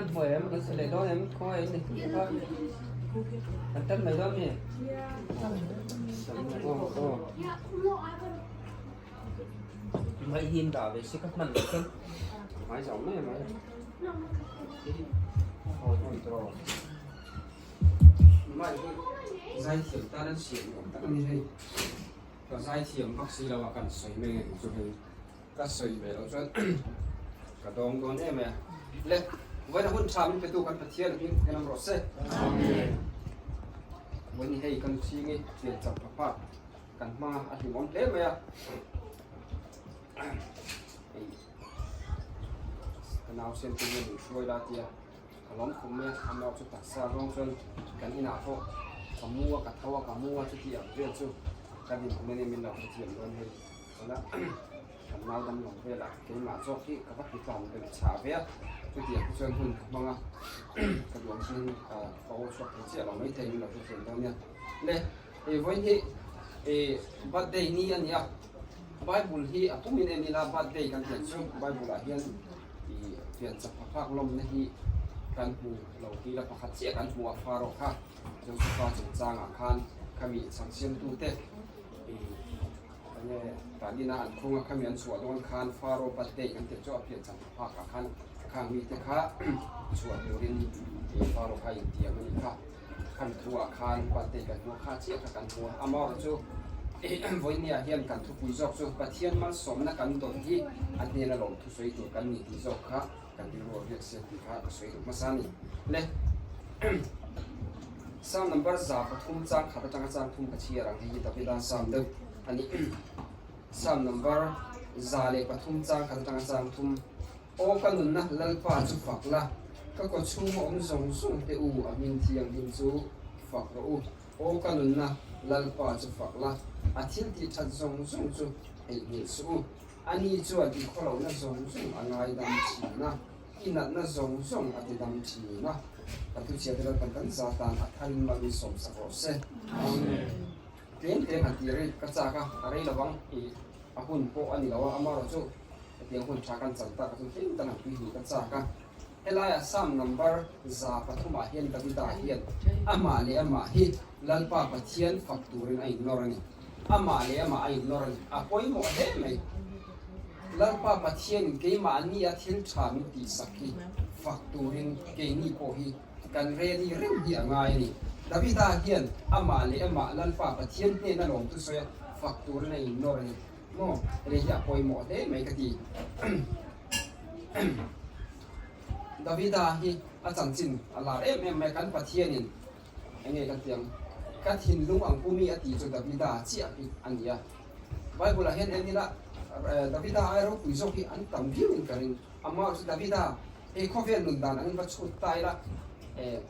Hmanhmawh em? Kan sa leh dawn em? Khawngaih in nei tu kha kan tan mai dawn mi? Mai hin dah ve si ka hman loh chuan hmai zau mai mai. Aw hman tawh. Mai hi zaithiam tan an siam nuam tak a ni hei. Ka zaithiam vak si lo a kan sawi mai nge chu hei. Ka sawi ve loh chuan ka dawng dawn em e. Le, vawiin a hun tha min petu kan Pathian hming hian awm rawh se. Amen. Vawiin hei kan ching i pian chak papa kan hmang a, a hlimawm hle mai a. Hei, ka nau siam te hian min hruai la tia ka lawm khum mai a, a nau chu taksa zawng chuan kan inah pawh ka mu a, ka tho a, ka mu a chuti ang vel chu ka dinhmun a nia min lo hrethiam dawn hei. Tuna kan nau dam lo velah keimah zawk hi ka va ti tlan belh chhah ve a, chutiang te chuan hun ka hmang a, ka duang chu ka aw chhuak thei chiah lo maithei min lo hre thiam dawn nia. Le, hei vawiin hi ih birthday ni a ni a, Bible hi a pumin en ila birthday kan tih ang chu Bible ah hian ih pian chak phak lawmna hi kan hmu lo tih ila pakhat chiah kan hmu a, Pharaoh kha Josepha chungchangah khan khami chhang siamtute ih Enge Tanina an khung a, khami an chhuah dawn khan Faro birthday kan tih chu a pian cham phak ah khan khang mite kha chhuah turin ih Faro kha intiam a nih kha. Khami thu ah khan birthday kan hmu a, kha chiah kha kan hmu a. Amaherawhchu chu vawinia hian kan thupui zawk chu Pathian malsawmna kan dawn hi a hnena lawm thusawi tur kan ni tih zawk kha kan rilru a riak sia tih kha ka sawi duh hmasa a ni. Le Psalm number 3 chang khat atanga chang thum ka chhiar ang hei hi Davida Psalm deuh a ni. Psalm number 103 chang khat atanga chang thum Aw ka nunna Lalpa chu fak la, ka kaw chhunga awm zawng zawng te u a hming thianghlim chu fak rawh u. Aw ka nunna Lalpa chu fak la, a thil tih that zawng zawng chu theihnghilh suh u. Ani chuan i khawlohna zawng zawng a ngaidam thin a, i natna zawng zawng a tidam thin a. Kan thuchhiate Lalpan kan za tan a tharin mal min sawmsak rawh se. Amen. Tlem tlem han tih rei ka chak a, a rei lovang i a hun pawh a ni lo a, amaherawh chu hetiang hun tha kan chan tak a chu tlem tan han tui hnih ka chak a. Helaia Psalm number 300 ah hian Davida hian amah leh amah hi Lalpa Pathian fak turin a innawr a ni. Amah leh amah a innawr a ni. A pawimawh hle mai. Lalpa Pathianin keimahni a thil tha min tihsak hi fak turin keini pawh hi kan ready reng hi a ngai a ni. Davida hian amah leh amah Lalpa Pathian hnena lawmthu sawi a fak turin a innawr a ni. Maw? Hei hi a pawimawh hle mai ka ti. Davida hi a chanchin a lar em em mai, kan Pathianin eng nge ka ti ang, ka thinlung ang pu mi a tih chu Davida chiah hi a ni a. Bible ah hian en ila Davida ai ropui zawk hi an tam viau in ka ring, amah chu Davida hei khawvel nun dan angin va chhut ta ila eng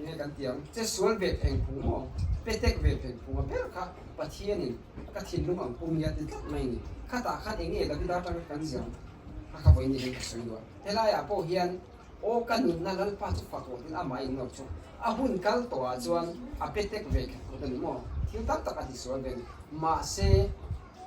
nge kan ti ang, che sual ve pheng phung maw, petek ve pheng phung a ber kha Pathianin ka thinlung ang pu mi a ti tlat mai a ni. Khatah khan eng nge Davida atanga kan zir ang? A ka vawiin hian ka sawi duh a, helaiah pawh hian aw ka nunna Lalpa chu fak rawh tiin amah in nawr chu a hun kal tawhah chuan a pe tek ve khat khawt a ni maw? Thil tam tak a tisual ve a ni. Mahse,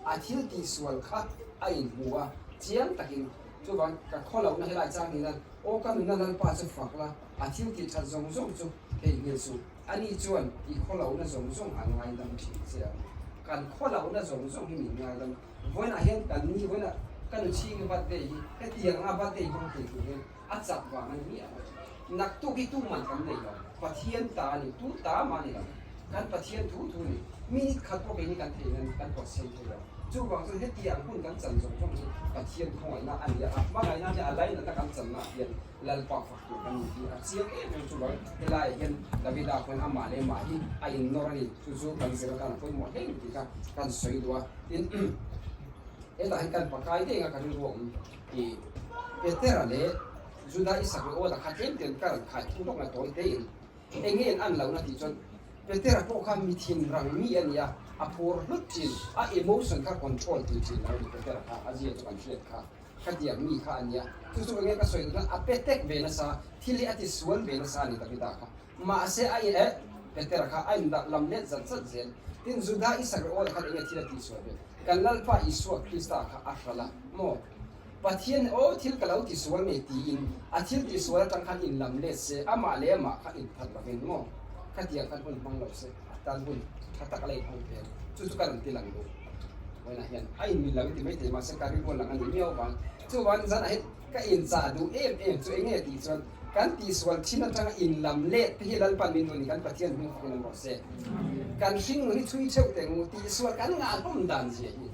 a thil tihsual kha a inhmu a, chiang takin chuvang ka khawlohna helai chang hian aw ka nunna Lalpa chu fak la, a thil tih that zawng zawng chu theihnghilh suh. Ani chuan i khawlohna zawng zawng a ngaidam thin che ang. Kan khawlohna zawng zawng hi min ngaidam. Vawiinah hian kan ni vawiinah ka nu chhing i birthday hi hetiang a birthday hmang thei tur hian a chak vang a ni miah lo. Naktuk hi tuman kan nei lo. Pathian ta a ni, tu ta mah a ni lo. Kan Pathian thu thu a ni. Minute khat pawh keini kan thei nan kan pawt sei thei lo. Chuvang chuan hetiang hun kan chan zawng zawng hi Pathian khawngaihna a ni a, a hmangaihna leh a lainatna kan channaah hian Lalpa fak tur kan ni tih a chiang em em. Chuvang helaiah hian Davida khuan amah leh amah hi a innawr a ni. Chu chu kan zir atan a pawimawh hle tih kha kan sawi duh a. Tin, hetah hian kan pakai daih anga ka rilru a awm tih Petera leh Juda Isakriawta kha tlem tlem ka rawn khai thung lawk na tawi tein eng nge an lohna tih chuan Petera pawh kha mi thin rang mi a ni a, a phur hlut thin, a emotion kha control thei thin lo a ni Petera kha, a zia chu kan hriat kha. Khatiang mi kha a nia. Chu chu ka nge ka sawi duh chuan a pe tek ve nasa, thil hi a ti sual ve nasa a ni Davida kha. Mahse a in eh Petera kha a indah lam let zat zat zel. Tin Juda Isakriawta khan enge thil a tih sual ve? Kan Lalpa Isua Krista kha a hral a maw? Pathian aw thil ka lo tisual ngei tiin a thil tisual atang khan inlam let se, amah leh amah kha inphat lovin maw khatiang khan hun hmang lo se a tan hun tha tak a la inhawng phel. Chu chu ka rawn ti lang duh. Vawiinah hian a inmil lo inti maithei mahse ka rilru a lang a ni miau vang. Chuvangin zanah hian ka inchah duh em em chu eng nge tih chuan kan tihsual thin atanga inlam let te hi Lalpan min duh ni kan Pathian hming fakin awm rawh se. Kan hringnun hi chhui theuh teh ngu tihsual kan ngahhlawm dan zia hi.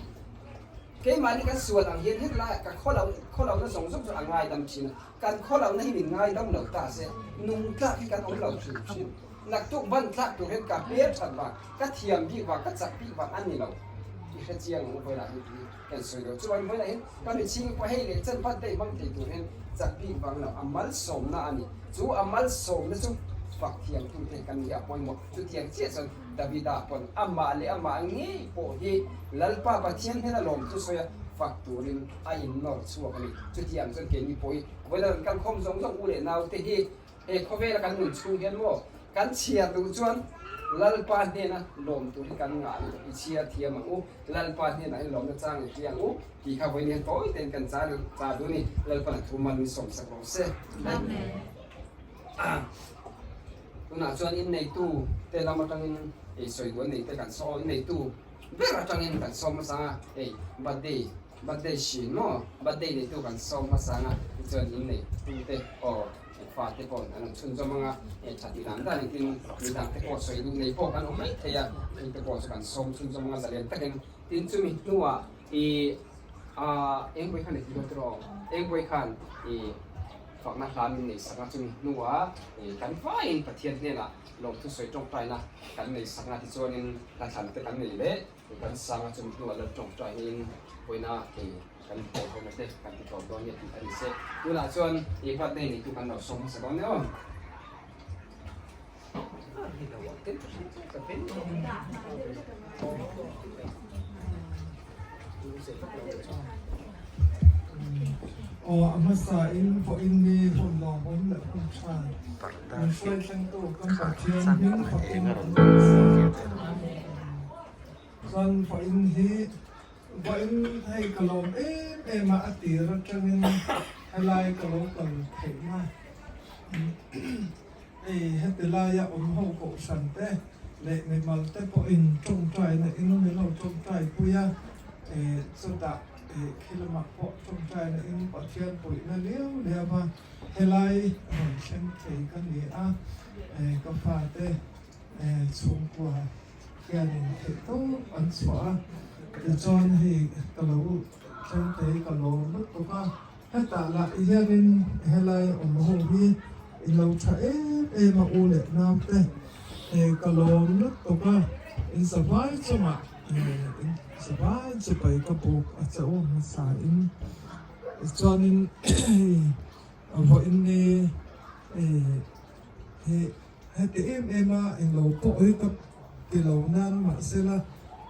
Keimahni kan sual ang hian hetlaiah ka khawlo khawlohna zawng zawng chu a ngaidam thin a, kan khawlohna hi min ngaidam lo ta se, nung tlak hi kan awm lo hrim hrim. Naktuk ban tlak tur hian ka hmel that vang, ka thiam bik vang, ka chak bik vang a ni lo. I hre chiang ang u vawilah hian tih hi kan sawi lo. Chuan vawilah hian ka michhing pawh hei leh chen bat daih hmang thei tur hian chak bik vang lo, a malsawmna a ni. Chu a malsawmna chu fak thiamtute kan ni a pawimawh. Chutiang chiah chuan Davida pawn amah leh amah ngei pawh hi Lalpa Pathian hnena lawmthu sawi a fak turin a innawr chhuak a ni. Chutiang chuan keini pawh hi vawiin a rawn kalkhawm zawng zawng u leh naute hi he khawvela kan nun chhung hian maw kan chhiar duh chuan Lalpa hnena lawm tur hi kan ngah lutuk i chhiar thiam ang u, Lalpa hnenah hian lawmna chang i hria ang u tih kha vawiin hian tawi tein kan char duh a ni. Lalpa'n a thu mal min sawmsak rawh se. Amen. Tunah chuan inneitu te lam atangin ei sawi duh an nei te kan saw inneitu ber atangin kan sawm hmasa ang a, hei birthday birthday hrin maw birthday neitu kan sawm hmasa ang a, tichuan inneitu te aw fa te pawh an rawn chhunzawm ang a, hei that dan dan engtin midang te pawh sawi duh nei pawh kan awm mai thei a, heng te pawh chu kan sawm chhunzawm ang a zalen takin tin chumi hnuah ih ah engpawih khan ei ti dawn tiraw engpawih khan ih. Fakna hla min nei sak a, chumi hnuah kan vaiin Pathian hnenah lawmthu sawi tawngtaina kan nei sak a, tichuanin hla thlan te kan nei leh kan sang a, chumi hnuah lal tawngtaiin pawina ei kan pawl ho na te kan ti tlawm dawn nia tih a ni se. Tunah chuan ei hlat nei neitu kan lo sawm hmasa dawn nia aw. Aw a hmasa in pawhin mi hun lawmawm leh hun tha min hruai thlengtu kan Pathian hming fakin an awm se. Chuan pawhin hi vawiin hei ka lawm em em a, a tir atangin helai ka lo kal theihna Hei heti laia awm ho kohhran te leh mimal te pawhin tawngtaina in min lo tawngtai pui a, chutah khi lamah pawh tawngtaina in Pathian puihna liau liau a helai rawn thleng thei ka ni a, ka fate chhungkua hianin theihtawp an chhuah a, tichuan hei ka lo thleng thei ka lawm lutuk a. Hetah lah hianin helai awm ho hi i lo tha em em a u leh naute ka lawm lutuk a, in zavai chungah in zavai chu pai ka buk a che u hmasa in chuanin vawiin ni hi heti em em a englo pawh hi ka ti lo nan mahsela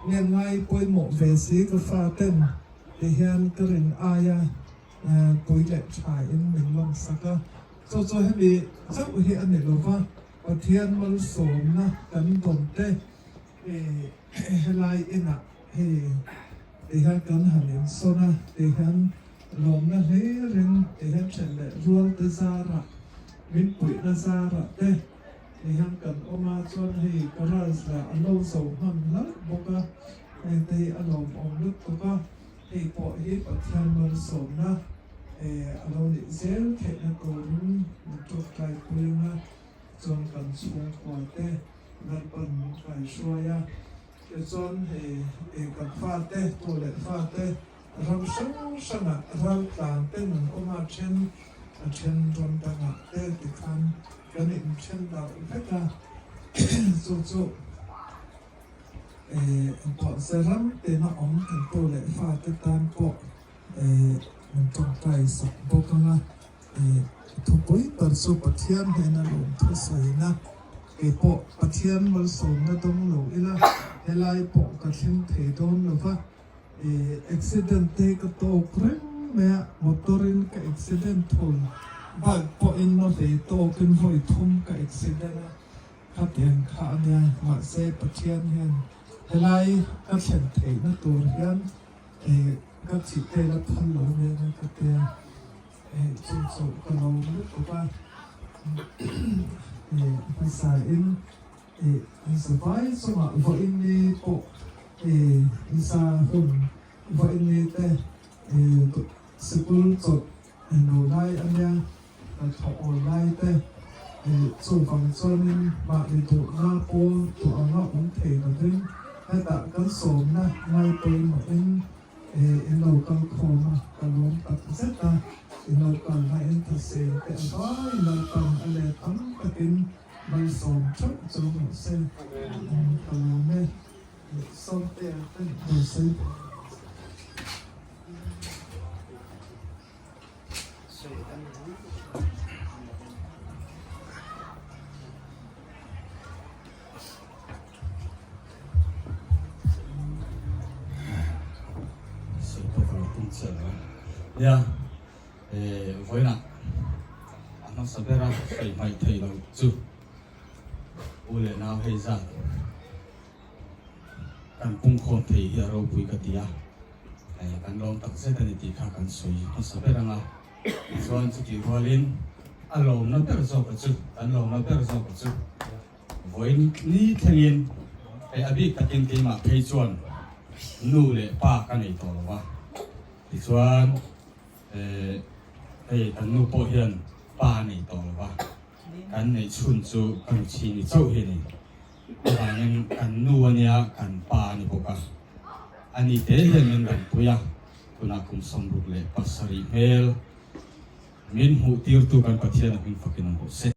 ngen ngai pawimawh ve si ka fa ten. Ti hian ka rin aia pui leh tha in min lawm sak a, chu chu hemi chauh hi a ni lo va, Pathian malsawmna kan dawn te helai inah hei ti hian kan han insawn a, ti hian lawmna hlirin ti hian then leh rual te zarah min puihna zarah te ti hian kan awm a, chuan hei garage lah a lo zo hman hlauh bawk a. Hengte hi a lawmawm lutuk a, hei pawh hi Pathian malsawmna a lo nih zel theihna turin min tawngtai pui ang a, chuan kan chhungkua te Lalpan min kaihruai a, tichuan hei kan fate, tu leh fate ram hrang hrangah raltlan ten an awm a, then a then ram dangah te tikhan kan inthen darh vek a, chu chu. Pawhse ram tena awm kan tu leh fate tan pawh min tawngtai sak bawk ang a, thupui ber chu Pathian hnena lawmthu sawina, kei pawh Pathian malsawmna dawng lo ila helai pawh ka thleng thei dawn lo va, accident te ka tawk reng mai a, motor in ka accident thul, bike pawhin na ve tawkin vawi thum ka accident a. Khatiang kha a nia, mahse Pathian hian helai ka thlen theihna tur hian. Ka thih te la phal lo nen a ka tia eh chu chu ka lo lutuk a eh hmasa in eh zavai chungah vawiin ni pawh eh za hun vawiin ni te eh sikul chawlh lo lai a nia hnathawh awl lai te eh chuvang chuanin mahni duhna pawl duh anga awm thei lovin hetah kan sawmna ngai pawimawhin eh in lo kal khawm a, ka lawm tak zet a, in lo kalna in thaseng te a vai lo pan a let tam takin malsawm theuh chu rawh se, ka lawm e, Sawmtea ten lo sawi bawk. Nia vawiinah a hmasa bera sawi hmaih theih loh chu u leh nau hei zat Kan pungkhawm thei hi a ropui ka ti a, kan lawm tak zet a ni tih kha kan sawi hmasa ber ang a. Tichuan chutih rualin a lawmna ber zawka chu, kan lawmna ber zawka chu vawiin ni thlengin hei a bik takin keimah phei chuan nu leh pa ka nei tawh lo va. Tichuan hei kan nu pawh hian pa a nei tawh lo va, kan neih chhun chu ka nu chhini chauh hi a ni. Chuvangin kan nu a nia, kan pa a ni bawk a. A ni te hian min rawnpui a, tunah kum 67 hmel min hmuh tirtu kan Pathian a hming fakin awm rawh se.